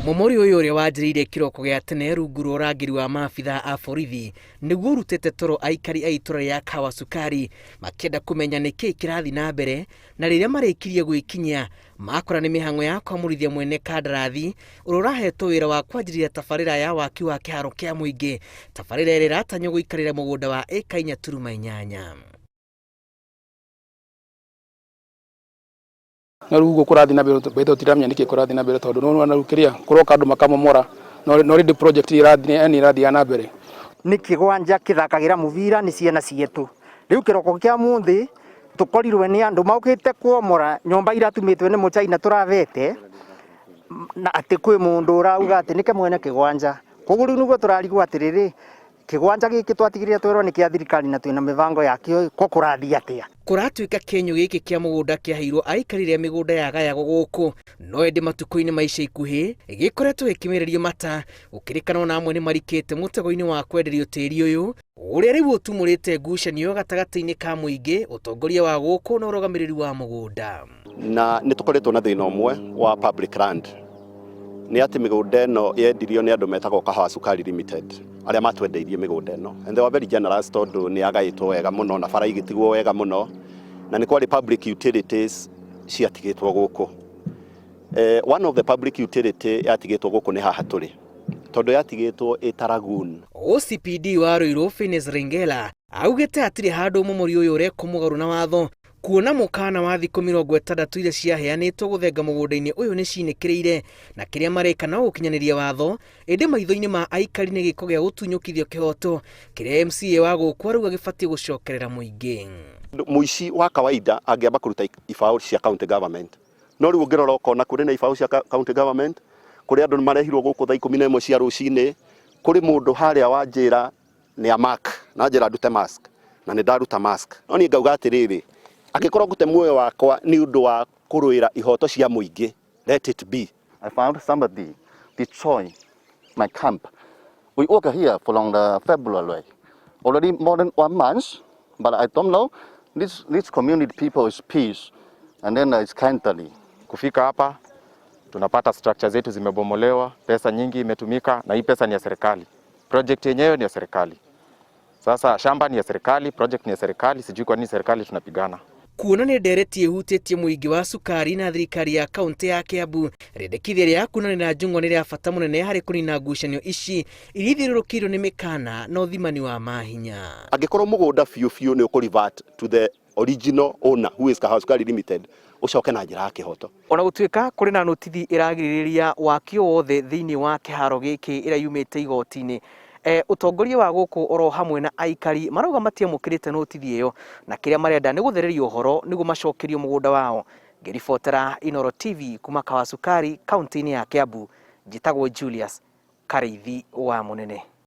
Mũmori ũyũ ũrĩa wanjĩrĩirie kĩroko gĩa tene rungu rwa ũrangĩri wa maabithaa a borithi nĩguo ũrutĩte toro aikari a itũra rĩa Kahawa Sukari makĩenda kũmenya nĩkĩĩ kĩrathiĩ na mbere, na rĩrĩa marĩkirie gwĩkinyia makora nĩ mĩhang'o ya kwamũrithia mwene kandarathi ũrĩa ũrahetwo wĩra wa kwanjĩrĩria tabarĩra ya waki wa kĩharo kĩa mũingĩ, tabarĩra ĩrĩa ĩratanywo gũikarĩra mũgũnda wa ĩka 4.8. No rĩu ũguo kũrathiĩ na mbere betha tũtiramenya nĩkĩ kũrathiĩ na mbere tondũ no rĩu kĩrĩa kũroka andũ makamomora no already project ĩrathiĩ yani ĩrathiĩ na mbere. Nĩ kĩgwanja kĩthakagĩra mũbira nĩ ciana cietũ. Rĩu kĩroko kĩa mũthĩ tũkorirwe nĩ andũ maũkĩte kwomora nyũmba iratumĩtwe nĩ mũchaina tũrathete na atĩ kwĩ mũndũ ũrauga atĩ nĩke mwene kĩgwanja. Koguo rĩu nĩguo tũrarigwo atĩrĩrĩ, kĩgwanja gĩkĩ twatigire twerwo nĩ kĩa thirikari na twĩna mĩbango yakĩo ko kũrathiĩ atĩa? Kũratuĩka kĩenyũ gĩkĩ kĩa mũgũnda kĩaheirwo aikari rĩrĩa mĩgũnda yagayagwo gũkũ, no ĩndĩ matukũ-inĩ ma ica ikuhĩ gĩkoretwo gĩkĩmĩrĩrio mata, gũkĩrĩkana ona amwe nĩ marikĩte mũtego-inĩ wa kwenderio tĩri ũyũ, ũrĩa rĩu ũtumũrĩte ngucanio gatagatĩ-inĩ ka mũingĩ, ũtongoria wa gũkũ na ũrũgamĩrĩri wa mũgũnda. Na nĩ tũkoretwo na thĩna ũmwe wa public land, nĩ atĩ mĩgũnda ĩno yendirio nĩ andũ metagwo Kahawa Sukari Limited arĩa matwendeirie mĩgũnda ĩno, and they were very generous tondũ nĩ yagaĩtwo wega mũno na bara igĩtigwo wega mũno, na nĩ kwarĩ public utilities ciatigĩtwo gũkũ. One of the public utility yatigĩtwo gũkũ nĩ haha tũrĩ, tondũ yatigĩtwo ĩta lagoon. OCPD wa Ruiru Phineas Ringela augĩte hatirĩ handũ mũmũri ũyũ ũrekwo mũgarũ na watho, kuona mũkana wa thikũ 60 iria ciaheanĩtwo gũthenga mũgũnda-inĩ ũyũ nĩ cinĩkĩrĩire, na kĩrĩa mareka no gũkinyanĩria watho, ĩndĩ maitho-inĩ ma aikari nĩ gĩko gĩa gũtunyũkithio kĩhoto kĩrĩa MCA wa gũkũ arauga gĩbatiĩ gũcokerera mũingĩ. Mũici wa kawaida angĩamba kũruta ibaũ cia county government, no rĩu ũngĩrora ũkona kũrĩ na ibaũ cia county government, kũrĩ andũ marehirwo gũkũ thaa 11 cia rũcinĩ, kũrĩ mũndũ harĩa wanjĩra nĩ a mark na njĩra ndute mask na nĩ ndaruta mask, no niĩ ngauga atĩrĩrĩ, angĩkorwo ngũte muoyo wakwa nĩ ũndũ wa kũrũĩra ihoto cia mũingĩ, let it be. I found somebody destroy my camp. We work here from the February, already more than 1 month, but I don't know. This community people is peace, and then it's kindly. Kufika hapa tunapata structure zetu zimebomolewa, pesa nyingi imetumika, na hii pesa ni ya serikali. Project yenyewe ni ya serikali. Sasa shamba ni ya serikali, project ni ya serikali, sijui kwa nini serikali tunapigana. Kuona nĩ ndereti ĩhutĩtie mũingĩ wa cukari na thirikari ya kaunti ya Kiambu, rĩendekithia rĩa kunanĩra njung'wa nĩ rĩa bata mũnene harĩ kũnina ngucanio ici iria ithiũrũrũkĩirio nĩ mĩkana na ũthimani wa mahinya. Angĩkorwo mũgũnda biũ biũ nĩ ũkũ revert to the original owner who is Kahawa Sukari Limited, ũcoke na njĩra ya kĩhoto. Ona gũtuĩka kũrĩ na notithi ĩragirĩrĩria waki o wothe thĩinĩ wa kĩharo gĩkĩ ĩrĩa yumĩte igoti-inĩ, ũtongoria wa gũkũ oro hamwe na aikari marauga matiamũkĩrĩte notithi ĩyo, na kĩrĩa marenda nĩ gũthererio ũhoro nĩguo macokerio mũgũnda wao. Ngĩribotera Inooro TV kuma Kahawa Sukari kaunti-inĩ ya Kiambu, njĩtagwo Julius Karĩithi wa Mũnene.